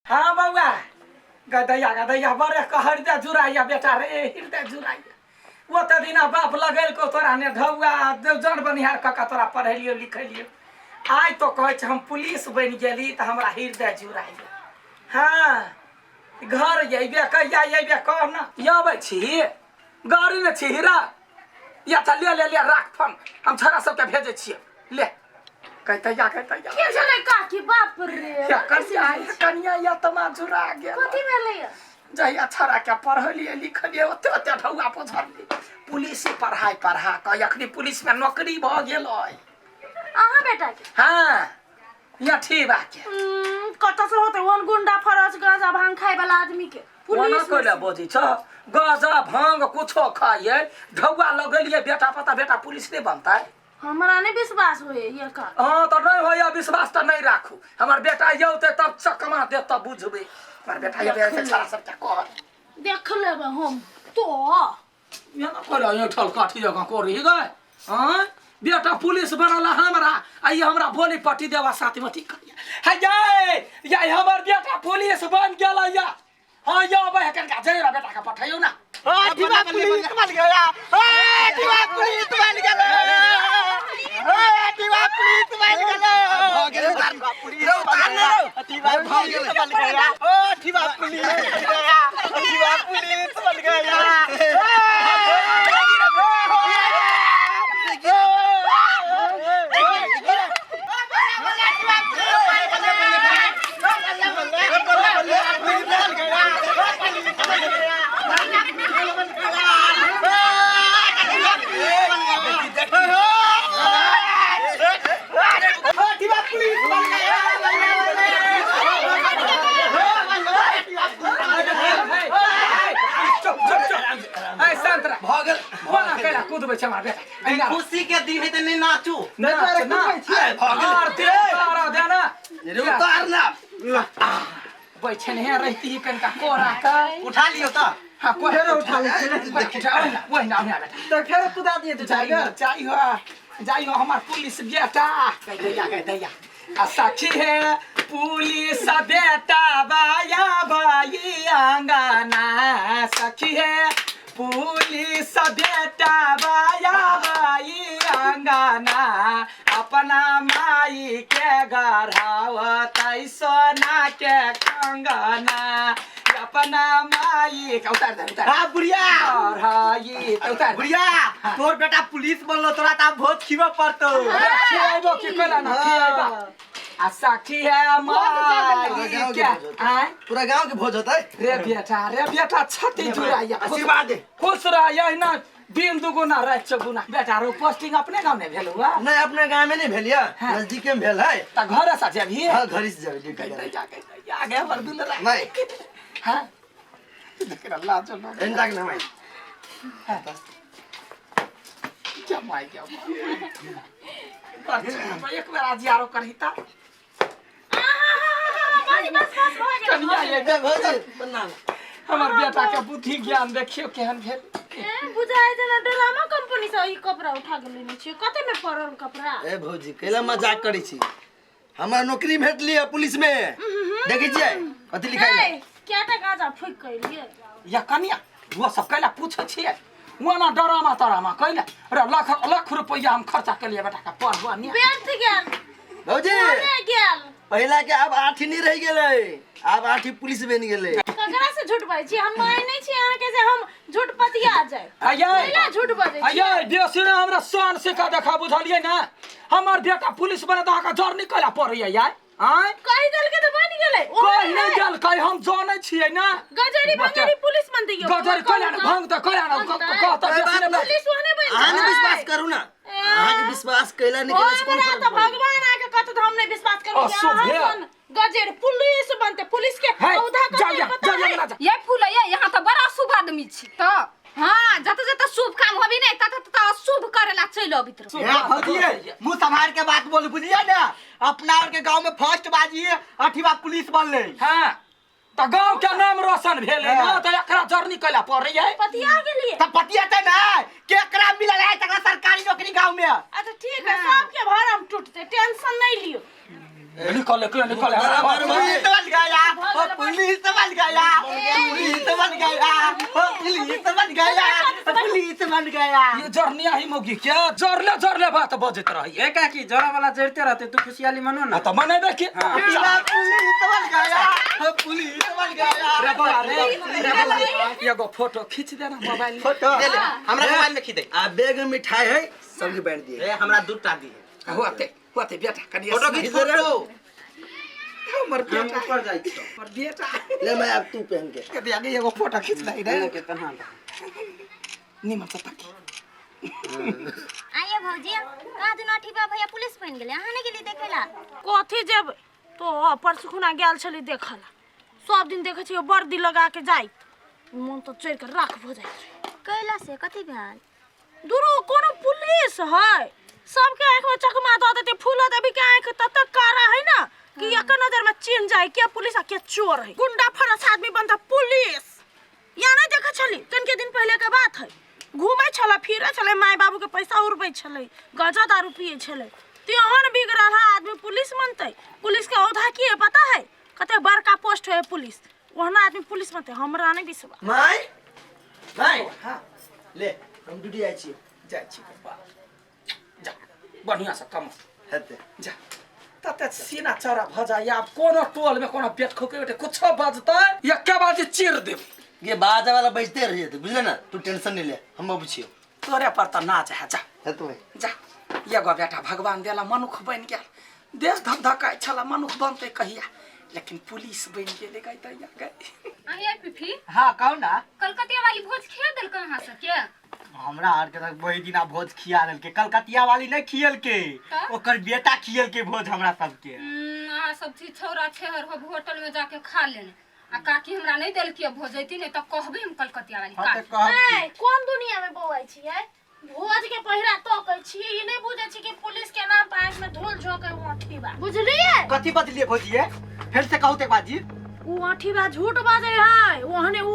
हाँ बौआ, गदैया गदैया बड़े हृदय जुड़ाइया बेटा रे, हृदय जुड़ाइया। ओते दिना बाप लगेलको तोरा ने ढौआ जन बनिहार कऽ कऽ तोरा पढ़ेलियो लिखेलियो, आइ तो कहै छै हम पुलिस बनि गेली तऽ हमरा हृदय जुड़ाइया। हाँ घर अयबे कहिया अयबे कह ना। अबै छी गाड़ी ने छी हीरा या तऽ ले ले ले राख फोन, हम छोरा सबके भेजै छियै ले। कहते या कहते या के छलै काकी? बाप रे, या कनिया, या कनिया या तमा जुड़ा गेल। कथी भेलै या? जहिया छोरा के पढ़लिए लिखलिए ओते ओते ढौआ पोछलिए पुलिस पढ़ाई पढ़ा कऽ अखनी पुलिस में नौकरी भऽ गेल अहाँ बेटा के? हाँ या ठीक बा के। कतऽ से होतै ओहन गुंडा फरस गांजा भांग खाय वाला आदमी के कोना पुलिस कैला बजै छ? गांजा भांग कुछो खाइए ढौआ लगेलिए बेटा पता बेटा पुलिस नहीं बनतै। हमरा नहीं विश्वास होए ये का। हाँ तो नहीं होया विश्वास तो नहीं राखू, हमार बेटा यौते तब चकमा दे तब बुझबे। हमार बेटा ये बेटा छड़ा सब क्या कह देख लेबे हम तो। ये ना कोला ये ठल काठी जगह को रही गए। हाँ बेटा पुलिस बनल हमरा आ ये हमरा बोली पट्टी देवा साथी मती करिया। हे ये ये हमर बेटा पुलिस बन गेल या। हाँ यो अब है कनका जय बेटा का पठाइयो ना। ओ ठिवा पुलिस बन गया, ओ ठिवा पुलिस बन गेल, ओ ठिवा पुलिस बन गेल। भ गेल, उतार, उतार ने रौ। ठिवा पुलिस बन गया, ओ ठिवा पुलिस बन गया, ठिवा पुलिस बन गया। भऽ गेल। कोना कैला कुदबै छै हमर बेटा? एहिना। खुशी के दिन है त नहीं नाचू। नाच ना। भऽ गेल। आर दे, आर दे ना। रे उतार ना। बैठन हे रहती ही कनका कोरा का। उठा लियो त। हाँ, कोरा उठा ले। उठा ओहिना ओहिना ओहिना बेटा। तो फेर कुदा दिए तू जाइयो जाइयो जाइयो हमार पुलिस बेटा। कह दैया कह दैया आ साक्षी है पुलिस बेटा बाया बाई अंगना। सखी है पुलिस बेटा बाया बाई अंगना। अपना माई के गढ़ावत सोना के कंगना। अपना माई के उतार दे, उतार। हाँ, बुढ़िया। गढ़ाई, तो उतार दे। बुढ़िया, तोर बेटा पुलिस बनलो, तोरा त बहुत खिबा पड़तो। अरे, खियाइबो की कोना ना खियाइबा। आ साखी है माई गाँव के। के भोज होतै। आँय? पूरा गांव के भोज होतै। रे बेटा, रे बेटा, छाती जुड़ाइया। आशीर्वाद दे। खुश रह, यही ना दिन दुगुना रात चौगुना। बेटा रो पोस्टिंग अपने गांव में भेल हुआ? नहीं, अपने गांव में नहीं भेल या, हाँ। नजदीके में भेल है। त घरे से जेबही? हाँ, घरे से जेबही, ड्यूटी कहि करे। दैया, कहि दैया, आगे हमर दुलरा। नहीं। हाँ। देख रे, लाज लो। एंटा के ना भाई। क्या माय, क्या माय। बस, एक बेर आज यारो करही त। बस बस बस भऽ गेल। कनिया ये ए, भौजी, प्रणाम। हमर बेटा के बुद्धि ज्ञान देखियो केहन भेल। ए, बुझाइ छै ना ड्रामा कंपनी से ई कपड़ा उठा के लेने छियै। कते में पड़ल कपड़ा? ए भौजी, कैला मजाक करै छी? हमरा नौकरी भेटली है पुलिस में। देखै छियै कथी लिखाइ है? ए, क्या टा गांजा फूक कइलिए? या कनिया, वो सब कैला पूछै छियै? ओना डरामा तरामा कैला? रे लाख लाख रुपैया हम खर्चा केलियै बेटा के पढ़बा ने। व्यर्थ गेल। भौजी, ओने गेल। पहिला के आब आठी नहीं रह गेलै, आब आठी पुलिस बनि गेलै। ककरा से झूठ बाजै छी? हम माय नहीं छी अहाँ के जे हम झूठ पतिया जाय। आये। कैला झूठ बाजै छी? आये, बेसी ने हमरा शान से का देखा बुझलियै ना? हमर बेटा पुलिस बने त अहाँके जर निकला पड़ैया यार। आँय? कहि देलकै त बनि गेलै। ओ कहि नहि देलकै, हम जानै छियै ना। गजरी भंगरी पुलिस बनतै यौ। गजरी कैला ने भंग त कैला ने कहत बेसी ने पुलिस ओहने बनि अहाँ ने जेतै। विश्वास करू ना। अहाँ के विश्वास कैला नहीं कैला से कोन हमरा फर्क त पड़ै? भगवान आके कहत हम नहीं विश्वास करू। अशुभ अहाँ भेल। सन गजेर पुलिस बनतै, पुलिस के हे, औधा जा, कते जा, पता जा, है? जा, जा। ये फूल ये यहाँ त बड़ा शुभ आदमी छी त। हाँ, जत जत शुभ काम होबी नै तत तत अशुभ करेला चलि अबैत रहो। हे भौजी, मुंह संभाल के बात बोलू, बुझलियै ने? अपना और के गांव में फर्स्ट बाजी अठीवा पुलिस बनलै। हाँ, त गांव के नाम रोशन भेलै ना, त एकरा जरनी कैला पड़ै है? पतिया गेलियै। त पतिया त नै, केकरा निकल के निकल पुलिस बन गया, ओ पुलिस बन गया, पुलिस बन गया, ओ पुलिस बन गया, पुलिस बन गया। ये जरनिया ही मौगी क्या जरले जरले बात बजत रही। ए काकी जरा वाला जरते रहते तू खुशहाली मनो ना। त मनेबे के पुलिस बन गया, ओ पुलिस बन गया। रे बड़ा रे रे बड़ा, एगो फोटो खींच देना मोबाइल में। फोटो ले ले, हमरा मोबाइल में खींच दे। आ बैग में मिठाई है सबके बांट दिए। ए हमरा दूटा दी। होते होते बेटा कनी फोटो खींच फोटो। हमर हम बेटा ऊपर जाइ छी। हमर बेटा ले मैं अब तू पहन के के दिया एगो फोटो खींच लै रे के तनहा निमन से ताकी। आइए भौजी, कहाँ दुनू अठीबा भैया पुलिस बनि गेलै, अहाँ नहि गेली देखै ला? कथी जेबै तो परसू खुना गेल छली देखला, सब दिन देखै छियै वर्दी लगा के जाइत, मन तऽ चढ़ि के राख भऽ जाइत रहै। कैला से कथी भेल? दुरू कोनो पुलिस है, सबके आँखि में चकमा दऽ देतै, फूल देवी के आँखि ततेक कारा है ना कि एक नजर में चिन्ह जाए के पुलिस आ के चोर है। गुंडा फरस आदमी बनता पुलिस। या नहीं देखै छली कनके दिन पहले के बात है, घूमै छलै फिरै छलै, माय बाबू के पैसा उड़बै छलै, गजा दारू पियै छलै, तेहन बिगड़ल है आदमी पुलिस बनतै। पुलिस के औधा की है पता है? कते बड़का पोस्ट है पुलिस, ओहना आदमी पुलिस बनतै, हमरा नहीं विश्वास। My my हां ले हम ड्यूटी जाइ छी। जाइ छी बाप, जा बढ़िया से कमा हेतै जा। तते सीना चौड़ा भ जाय, आब कोनो टोल में कोनो पेट खोके बेटे कुछो बजतै एके बाजी चीर देब। ये बाजा वाला बजते रहिए तू, बुझले ना? तू टेंशन नहीं ले, हम अबै छियौ। तोरे पर त नाच है, जा हेतौ भाई जा। एगो बेटा भगवान देला मनुख बनि गेल, देश धकधकाइ छला मनुख बनतै कहिया, लेकिन पुलिस बनि गेलै गै दैया गै। अहे पिफी। हां कहू ना। कलकतिया वाली भोज खिया देलकै अहाँ सबके? हमरा आर के वही दिना भोज खिया देलकै, कलकतिया वाली नहीं खियलकै, ओकर बेटा खियलकै भोज हमरा सबके। अहाँ सब छी छौरा छेहर हो, होटल में जाके खा लेने, आ काकी हमरा नहीं देलकै भोज, जैती नहीं त कहबै हम कलकतिया वाली हां त काकी। कहब। ए कोन दुनिया में बौआइ छियै? भोज के पहिरा तो कहै छियै, ई नहीं बुझै छी कि पुलिस के नाम पर आँखि में धूल झोंकै उ अठीबा, बुझलियै? कथी बजलियै भौजी? फेर से कहू त एक बार जी। उ अठीबा झूठ बाजै है, ओहने उ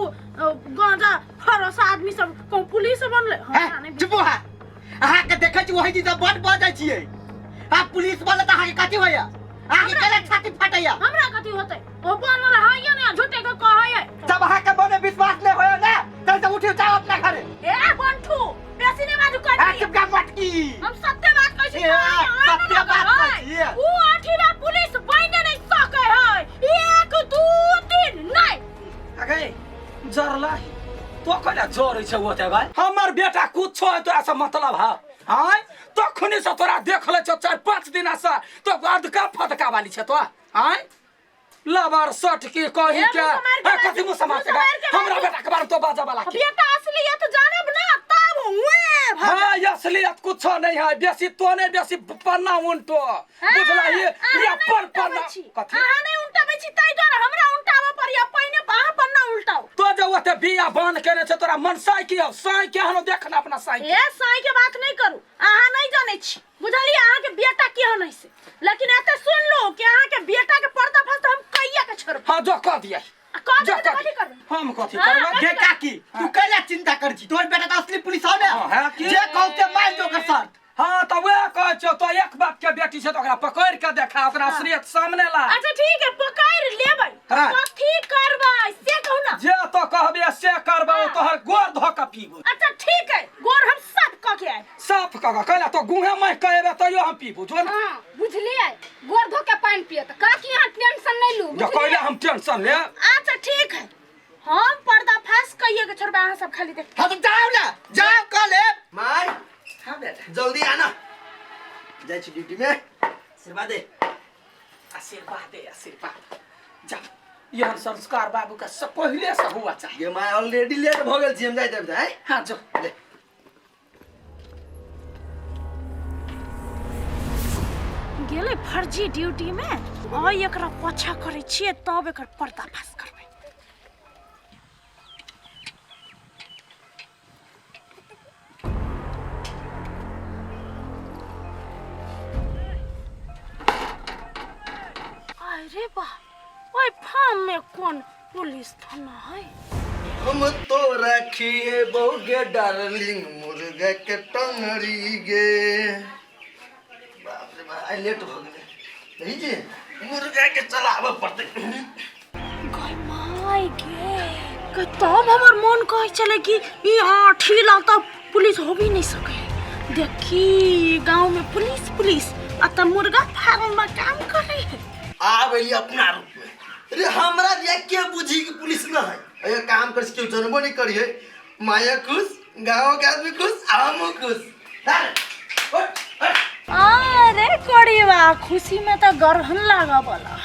गांजा फरस आदमी सब कहूँ पुलिस बनलै। हमरा नहीं चुप हो। अहाँ के देखै छी वही दिन से बड बजै छियै। आ पुलिस बनलै त अहाँ के कथी होइया? अहाँ के केना छाती फटैया? हमरा कथी होतै? ओ बनल है ने झूठे के कहै है। जब अहाँ के बने विश्वास नहीं होया ना, तब से उठियो जाओ अपना घरे। ए बंठू बेसी नहीं बाजू कथी। चुप कर मटकी। हम सत्य बात कहै छी। सत्य बात कहै छी। उ अठीबा पुलिस बने नहीं सकै है, 1 2 3 नहीं। अगे जरला तो कला जरै छै ओते भाई, हमर बेटा कुछो है तोरा से मतलब है? आय तखनी से तोरा देखले छौ 4-5 दिन से, तो अदका फदका वाली छै तो। आय लबर सट के कही के कथी मुंह समार के हमरा बेटा के बारे तो बाजा वाला के। बेटा असलियत जानब ना तब हुए। हां असलियत कुछो नहीं है, बेसी तो नहीं बेसी पन्ना उनटो, बुझला? ये अपन पन्ना कथी अहाँ नहीं उल्टाबै छी तै दुआरे हमरा उल्टाबऽ पड़ैया, पहिने अहाँ पन्ना उल्टाउ। तो जे ओते बिया बान केने छै तोरा मन साइ के साइ के हनो देख ना अपना साइ। ए साइ के बात नहीं करू, अहाँ नहीं जानै छी बुझलियै अहाँ के बेटा केहन है से, लेकिन एते सुन लो कि अहाँ के बेटा के पर्दाफाश त हम कहिया के छोड़ब। हां जो कह दिया। कह दिया कथी करबै? हम कथी करबै? गे काकी तू कैला चिंता कर छी, तोहर बेटा त असली पुलिस हो ने, जे कहू ते मान जो ओकर शर्त। हां त वएह कहै छियौ, तो एक बाप के बेटी छै त ओकरा पकड़ के देखा, ओकरा असलियत सामने ला। अच्छा ठीक है पकड़ लेबै, कथी करबै से कहू ना। जे तो कहबे से करबै, तोहर गोर धो के पीबो। अच्छा ठीक है, गोर हम साफ क के आएब। साफ क के कैला तो गुहे माह के एबे तैयो हम पीबो जो। हां बुझलियै, गोर धो के पानि पियत काकी, अहाँ टेंशन नहीं लू। जो कैला हम टेंशन ले। अच्छा ठीक है, हम पर्दाफाश कहिए के छोड़बै, अहाँ सब खाली देख। हां तो जाओ ना, जाओ कह ले। My हां बेटा जल्दी आना, जाइ छी ड्यूटी में। आशीर्वाद दे। आशीर्वाद दे आशीर्वाद। जा यहन संस्कार बाबू का सब पहले से हुआ चाहिए। ये my already late भ गेल छी, हम जाइ देब त। हां जो ले। गेलै फर्जी ड्यूटी में, आइ एकरा पाछा करै छियै तब एकर पर्दाफाश करबै। अरे बा, ओइ फार्म में कोन पुलिस थाना है? हम तो रखिए बहुगे डार्लिंग मुर्गा के टंगरी गे। बाप रे बाप, आई लेट हो गेलै। नहीं जी मुर्गा के चलाबऽ पड़तै। गय माय गे, के तब हमर मन कहै छलै कि ई आठी लग तऽ पुलिस हो भी नहीं सके। देखी गांव में पुलिस पुलिस आ तऽ मुर्गा फार्म में काम करे है। आब एली अपना रूप में। अरे हमरा दिया के बुझी कि पुलिस न है। अरे काम कर केओ जनबो नहीं करिए। माया खुश, गांव के आदमी खुश, हमहूँ खुश। अरे, उठ, उठ। अरे कड़ीवा खुशी में तऽ गरहन लागऽ वाला।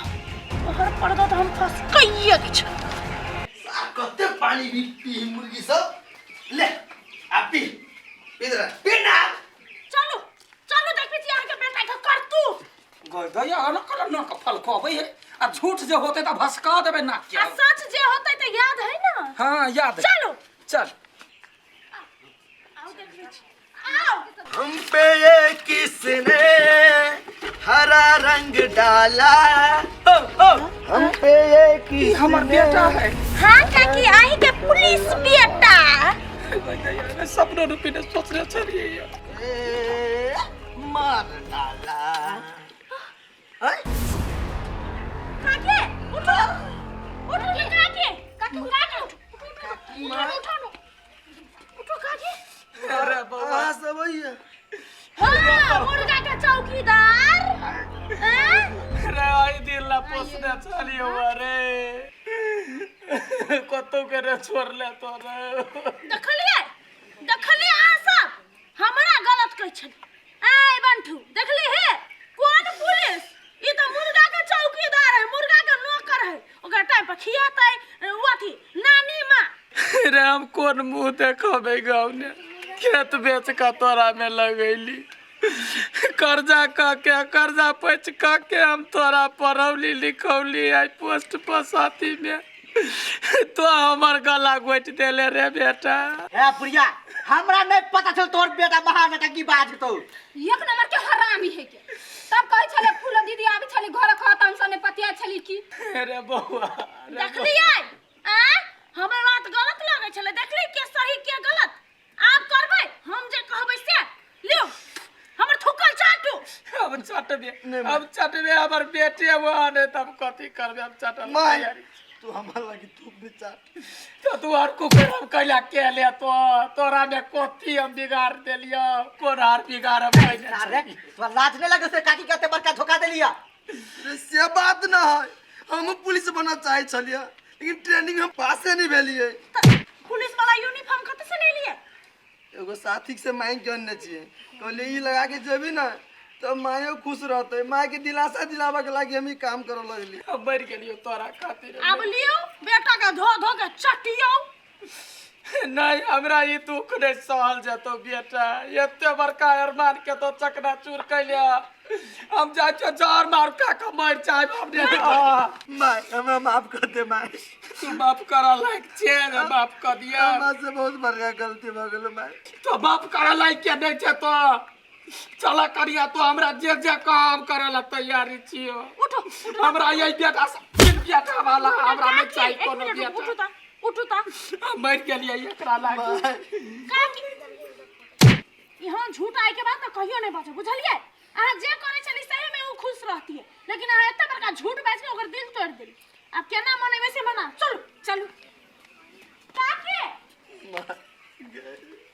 तोहर पर्दा तऽ हम फंस कइये के छै। आ कते पानी भी पी मुर्गी सब। ले आ पी, पी दे पी ना। चलू चलू देखै छी अहाँके बेटा के करतूत। गय दैया अलग अलग नाक फलकबै है आ झूठ जे होते तऽ भसका देबै नाक के। आ सच जे होते तऽ याद है ना? हाँ याद है। चलू चल। आओ देखै छी। आओ। हम पे ये किसने हरा रंग डाला, हम पे ये ई हमर बेटा है। हाँ काकी आही के पुलिस बेटा। सपनो रूपी ने सोचने छलियै। ए, मार डाला। हैं? काकी उठो उठो ने काकी, काकी काकी उठो उठो उठो उठो काकी। अरे बौआ अहाँ सब अइए। हाँ मुर्गा के चौकीदार। हैं? रे आई दिन ला पोसने छलियो रे, कतौ के रे छोड़ले तो रे। देखलिए देखलिए अहाँ सब हमरा गलत कहै छलै। ऐ बंठू देखली हे कोन पुलिस? ई तऽ मुर्गा के चौकीदार है, मुर्गा के नौकर है। ओकरा टाइम पर खियातै अथी नानी माँ। रे हम कोन मुँह देखबै गाँव ने? खेत बेच कऽ तोरा में लगैली, कर्जा कऽ के कर्जा पैच कऽ के हम तोरा पढ़ौली लिखौली, आई पोस्ट पर साथी में तो हमर गला गोटि देले रे बेटा। हे बुढ़िया हमरा नहीं पता चल तोर बेटा महानटा की बात तो। एक नंबर के हरामी है के। तब कहै छलै फूल दीदी आबि छलै घर खत हम सने पतिया छली की। अरे बौआ अरे देखलियै आ हमर बात गलत लगै छलै। देखली के सही के गलत। आब करबै हम जे कहबै से। लियो हमर थुकल चाटू। अब चटबे अब चटबे हमर बेटे वो आने तब कथी करबे हम चटल माय तैयारी। तू हमरा लगी थूक भी चाट। तो तू और कुकर हम कैला के ले तो तोरा में कथी हम बिगाड़ देलियो, कोन हार बिगाड़ हम कैले? अरे तोरा लाज नहीं लगे से काकी कते बड़का धोखा देलिया? अरे से बात न है, हम पुलिस बनना चाहे छलियै लेकिन ट्रेनिंग हम पासे नहीं भेलियै। पुलिस वाला यूनिफॉर्म कते से ले लिए? एगो साथी से मांगि के अनने छियै, कहलियै ई लगा के जेबी ना तो मायो खुश रहते, माय के दिलासा दिलाबा के लागी हम ई काम करे लगली। हम मरि गेलियो तोरा खातिर। आब लियो बेटा के धो धो के चटियो। नहीं हमरा ई दुख नहीं सहल जेतो बेटा, एते बड़का अरमान के तो चकनाचूर कैलिया। हम जाइ छियो जहर मार खा के मरि जायब हम ने। माय हमरा माफ कर दे माय। तू माफ करऽ लायक छे रे, माफ कर दिया। हमरा से बहुत बड़का गलती भऽ गेल माय। तो माफ करऽ लायक के नहीं छे तो चला करिया तो हमरा जे जे काम करे ला तैयारी छियो। उठो उठो हमरा यही बेटा से तीन बेटा वाला हमरा नहीं चाहिए एक कोनो मिनट, बेटा। उठो ता उठो ता। हम मरि गेलियै एकरा लागी। काकी यहाँ झूठ आए के बाद तो कहियो नहीं बचे बुझलियै? अहाँ जे करै छली सही में उ खुश रहती है, लेकिन अहाँ एते बड़का झूठ बाजि के ओकर दिल तोड़ि देली। आब केना मनेबै से मना। चलू चलू काकी।